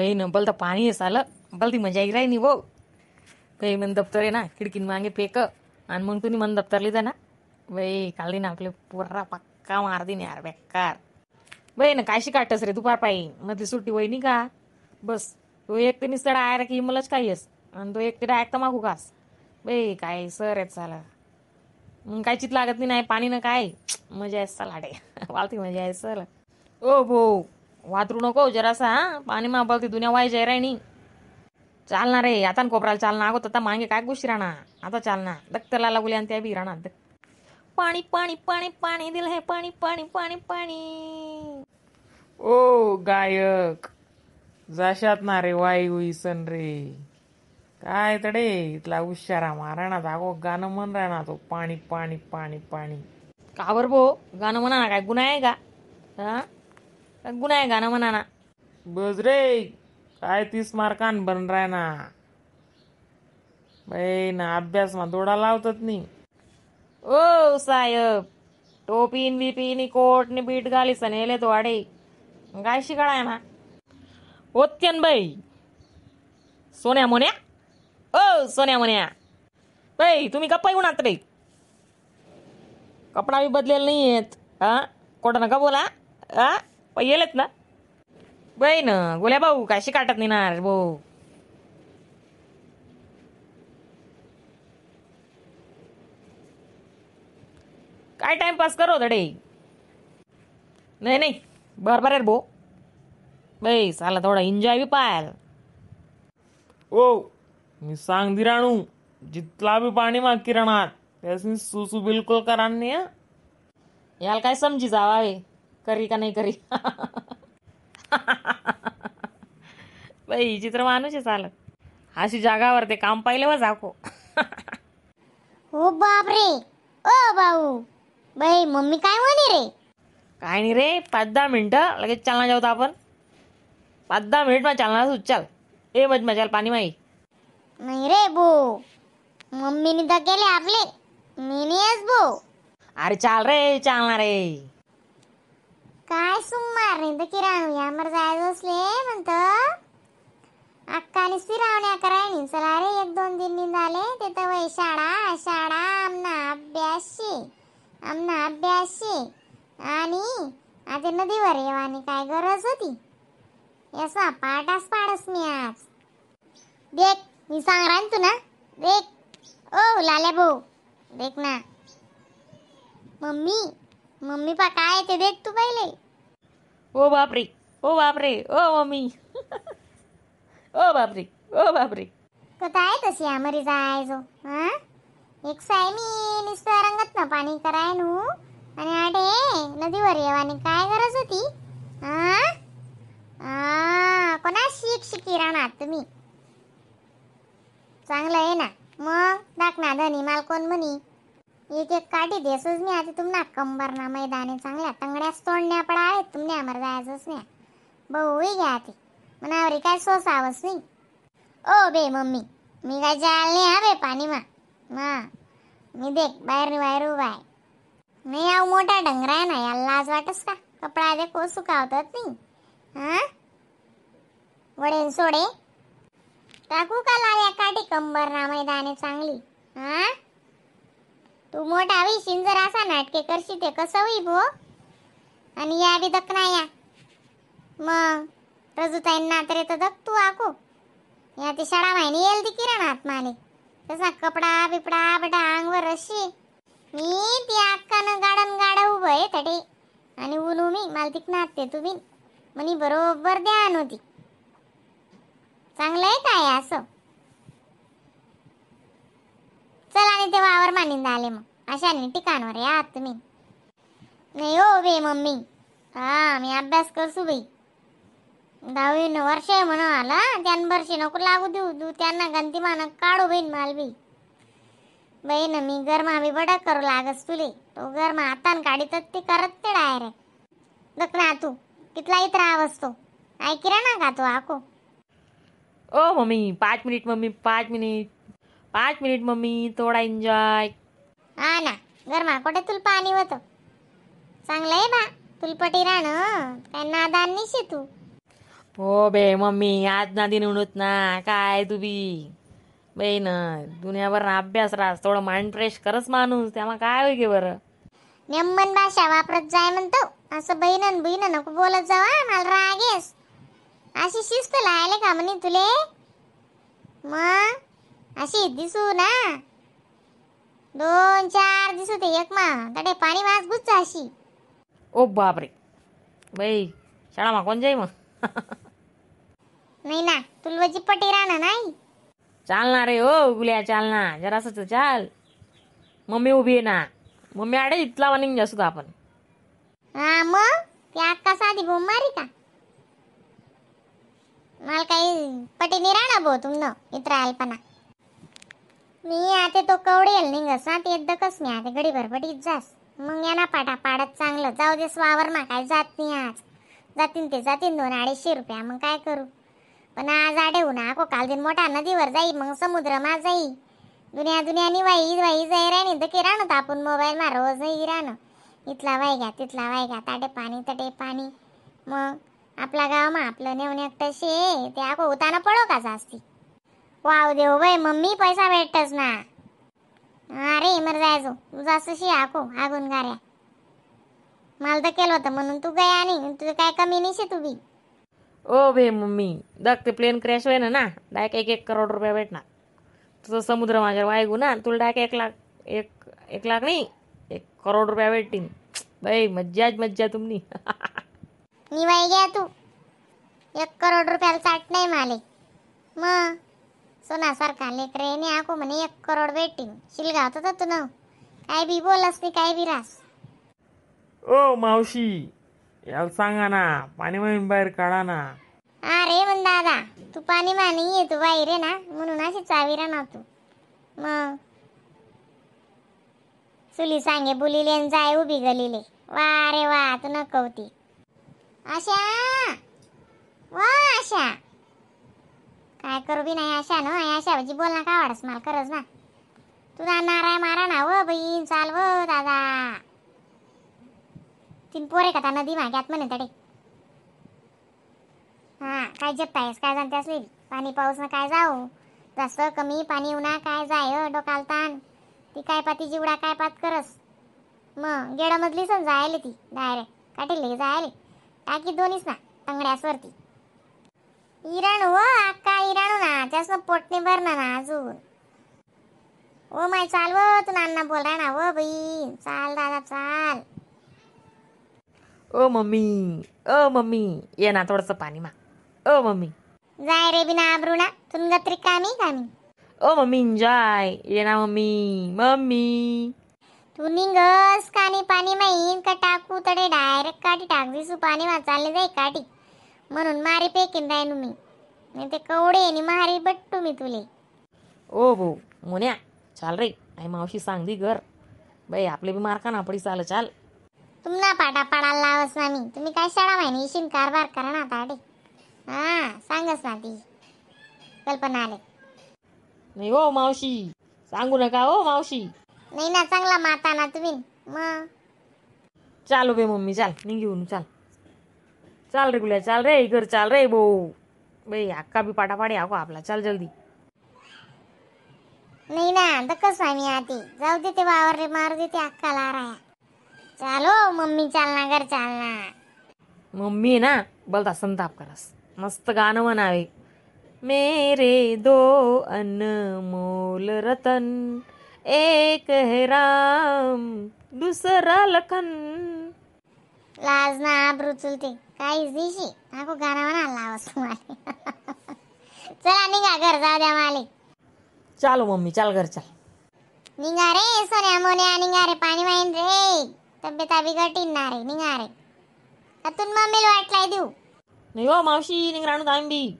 बहीण बोलता पाणी सालं बोलती मजा आई राही नी वो. बाई मन दप्तर आहे ना खिडकीन मागे फेक आणि मग तुम्ही मन दप्तर लिहिता ना बाई. काल ना आपले पुरा पक्का मार दिन यार बेकार. बाई ना काशी काटस रे दुपार पायी मधली सुट्टी वय का बस. तो एक ते नुसतं डायरेक्ट इमलच काही येस आणि तो एक ते डायरेक्ट तमाखू खास. बाई काय सर आहेत साला. मग काय चित लागत नाही पाणी ना काय मजा आहे सलाडे वालती मजा आहे सर. ओ भाऊ वातरू नको जरासा हा पाणी मा बोलती दुनिया वाय जाय राहिनी. चालणार रे आता कोपराला चालना अगो आता मागे काय गोष्टी राहणार आता चालना दत्तरला लागली आणि त्या बी राहणार. पाणी पाणी पाणी पाणी दिलं हे पाणी पाणी पाणी पाणी. ओ गायक जाशात ना रे वाई उईसन रे काय तडे इथला हुशारा मारा ना जागो गाणं म्हण राहणार तो पाणी पाणी पाणी पाणी. का बर भो गाणं म्हणा ना काय गुन्हा आहे का? हा काय गुन्हा आहे गाणं म्हणा ना? बस रे काय 30 मार्कान बन राय ना बाई ना अभ्यास मा दोडा लावतात नाही. ओ साहेब टोपीन बिपीन कोट ने बीट घाली सनेले तो आडे काय शिकाळाय ना होत्यन बाई. सोन्या मोन्या ओ सोन्या मोन्या बाई तुम्ही गप्पा येऊन आता बाई कपडा बी बदलेला नाही आहेत. हा कोटा नका बोला हा येलेत ना बाई ना गोल्या भाऊ काय शिकाटत नाही ना रे भाऊ. काय टाइमपास करो धडे. नाही नाही बरोबर आहे भाऊ बाई साला थोडा एन्जॉय बी पाहाल. ओ मी सांग दिराणू जितला बी पाणी मा किरणात त्यासनी सुसू बिलकुल करा नाही. याला काय समजी जावावे करी का नाही करी. बाई चित्र माणूस आहे चालत अशी जागावर ते काम पाहिले वा जाको. हो बाप रे ओ भाऊ बाई मम्मी काय म्हणे रे? काय नाही रे 5-10 मिनिटं लगेच चालना जाऊ आपण. 5-10 मिनिट मा चालना चाल ए मज मजाल पाणी माई. नाही रे भो मम्मीने तर केले आपले मी नाही भो. अरे चाल रे चालणार रे. काय सुमार नाही तर किराणू यामर जायचं असले म्हणत अक्काने सिरावण्या करायनी. चला रे 1-2 दिन निघाले ते तर वय शाळा शाळा आमना अभ्यासशी आमना अभ्यासशी आणि आता नदीवर येवानी काय गरज होती याचा पाटास पाडस मी आज. देख मी सांग रान तू ना देख ओ लाल्या भाऊ देख ना मम्मी मम्मी पा काय ते देख तू पहिले. ओ बापरे ओ बापरे ओ मम्मी ओ बापरे ओ बापरे. कथा आहे तशी आमरी जायचो हा एक साय मी नुसतं रंगत ना पाणी कराय नू आणि आठे नदीवर येवानी काय गरज होती? हा कोणा शिक शिकी राहणार तुम्ही चांगलं आहे ना मग दाख ना धनी माल कोण म्हणी एक एक काठी देसच मी आता तुम्हाला कंबर ना मैदाने चांगल्या तंगड्याच तोडण्या पडा आहेत तुमने आमर जायचंच नाही भाऊही घ्या ते मनावरी काय सोसावंच नाही. ओ बे मम्मी मी काय जायला नाही हा बे पाणी मा मा मी देख बाहेर बाहेर उभा आहे. नाही आव मोठा डंगरा आहे ना याला लाज वाटस का कपडा दे को सुकावतात नाही. हा वडेन सोडे टाकू का लाल्या काठी कंबर ना मैदाने चांगली. हा तू मोठा होईशील जर असा नाटके करशी ते कसं होई भो. आणि या बी दक ना या मग रजुताईंना तर येतं दक तू आको या ते शाळा माहिनी येईल ती किरण आत्माने तसा कपडा बिपडा बडा अंगवर अशी मी ती अक्कानं गाडन गाडा उभं आहे तडे आणि उनू मी मला तिकनात ते तुम्ही म्हणी बरोबर ध्यान होती. चांगलं आहे काय असं? चला आणि ते वावर मानिंद आले मग अशाने ठिकाणवर या तुम्ही. नाही हो बे मम्मी हा मी अभ्यास करसू बाई 10वी वर्ष आहे म्हणून आला त्यान वर्षी नको लागू देऊ तू त्यांना गंती मानक काढू बहीण माल बी बहीण मी गरमा बी बडा करू लागस तुले तो गरमा हातान काढीतच ते करत ते डायरेक्ट दक ना तू कितला इतर आवाज तो ऐकिरा ना का तो आको. ओ mummy 5 minute mummy 5 minute 5 minute mummy थोडा एन्जॉय. हा ना गरमा कुठे तुला पाणी होतं चांगलं आहे बा तुलपटी राहणं काय नादान नाही तू. हो बे मम्मी, आज ना दिन उडत ना काय तू बी बाई ना, दुनियाभर ना अभ्यास रास, थोडं माइंड फ्रेश करस माणूस, त्यामा काय होई गे बरं. नेमन भाषा वापरत जाय म्हणतो, असं बहीण बहीण नको बोलत जावा, मला राग येस. अशी शिस्त लायले का म्हणे तुले, मग अशी दिसू ना दोन चार दिसू ते एक मा तडे पाणी मास गुच्च अशी. ओ बापरे बाई, शाळा मा कोण जाई मग? नाही ना, तुलवची पटी राहणार नाही. चाल ना रे हो गुल्या, चाल ना जरासं तर चाल. मम्मी उभी आहे ना, मम्मी आडे इथला वनिंग जासू आपण. हा मग ती अक्का साधी बोंब मारी का मला, काही पटी नाही राहणार भो तुमनं इतर आलपणा. मी आता तो कवडेल निघस ना ते दकस, मी आता घडीभर पटीत जास मग या ना पाटा पाडत चांगलं. जाऊ दे स्वावर मा काय जात नाही आज, जातीन ते जातीन 200-250 रुपया, मग काय करू. पण आज आडे ना को काल दिन मोठा नदीवर जाई, मग समुद्र मा जाई, दुनिया दुनिया निवाई वाई जाई राहणी दके राहणं आपण मोबाईल मा रोज नाही राहणं. इथला वाय घ्या तिथला वाय घ्या, ताटे पाणी तटे पाणी. मग आपला गाव मा आपलं नेऊन एकटं शे ते आको उताना पडो का जास्ती. वाव देव बाई मम्मी, पैसा भेटतच ना. अरे मर जायचो तू जास्त शी आको आगून गाऱ्या, मला तर केलं होतं म्हणून तू गया नाही, तुझं काय कमी नाही शे तू बी. ओ बे मम्मी, दग ते प्लेन क्रॅश होय ना, डायरेक्ट 1-1 करोड रुपया भेटणार. तुझं समुद्र माझ्या वायगू ना, तुला डायरेक्ट 1 लाख, 1 लाख नाही 1 करोड रुपया भेटतील. बाई मज्जाच मज्जा तुमनी. निवाई घ्या तू, 1 करोड रुपयाला चाट नाही माले. मग सोनासारखा लेकरे ने आको म्हणे 1 करोड भेटीन, शिलगाव तर तू न काय बी बोलस नाही काय बी रास. ओ मावशी, याला सांगा ना पाणी म्हणून बाहेर काढा ना. अरे म्हण दादा, तू पाणी मा नाही आहे, तू बाहेर आहे ना म्हणून अशी चावी राहणार तू. मग सुली सांगे बुलीले आणि जाय उभी गलीले. वा रे वा, तू नकवती आशा, वा आशा काय करू बी नाही आशा ना, आशा भाजी बोल ना काय वाढस मला खरंच ना. तुझा नाराय मारा ना व बहीण, चाल व दादा. तीन पोरे का नदी माग्यात म्हणे तडे. हा काय जपतायस काय जाणते असलेली, पाणी पाऊस ना काय जाऊ, जास्त कमी पाणी उन्हा काय जाय डोकाल ताण, ती काय पाती जिवडा काय पात करस. मग गेडामधली सण जायले ती डायरेक्ट काठीले जायले टाकी दोन्हीच ना तंगड्यासवरती. इराणू हो अक्का इराणू ना, त्यासनं पोटने भरणार ना अजून. ओ my चाल व, तू नाना बोल ना व बहीण, चाल दादा चाल. ओ मम्मी, ओ मम्मी ये ना थोडंसं पाणी मा. ओ मम्मी जाय रे बिना आबरूना, तुनगत्री कामी कामी. ओ मम्मी एन्जॉय ये ना मम्मी, मम्मी तू निघस कानी पाणी माईन का टाकू तडे डायरेक्ट काठी टाक दिसू पाणी मा चालले जाई काठी, म्हणून मारी पेकीन राहिनू मी, नाही ते कवडे आणि मारी बट्टू मी तुले. ओ भाऊ मोन्या चाल रे, आई मावशी सांग दी घर बाई, आपले बी मार का ना पडी चाल चाल. तुमना पाटा पाडायला लावस ना मी, तुम्ही काय शाळा माहिती इशीन कारभार करा ना ताडे. हा सांगस ना ती कल्पना आले. नाही हो मावशी सांगू नका हो मावशी. नाही ना चांगला माता ना तुम्ही मग. चालू बे मम्मी चाल, निघ घेऊन चाल, चाल रे गुल्या चाल रे घर चाल रे भाऊ बाई, अक्का बी पाटापाडी आको आपला, चाल जल्दी. नाही ना दकस आम्ही आती जाऊ दे ते वावर रे मारू दे ते अक्काला राया. चालो मम्मी चाल ना घर चाल ना. मम्मी ना बोलता संताप करस, मस्त गाणं म्हणावे. मेरे दो अनमोल रतन, एक है राम दुसरा लखन. लाज ना आबरू चुलते काहीच दिशी नको गाणं म्हणा लावस तुम्हाला. चला निघा घर जाऊ द्या माले. चालो मम्मी चाल घर चाल. निघा रे सोन्या मोन्या निघा रे, पाणी वाईन रे, तब्येत बिघटीन ना रे, निघा रे. का तुन मम्मीला वाटलाय देऊ? नाही हो मावशी निघ राणू आम्ही.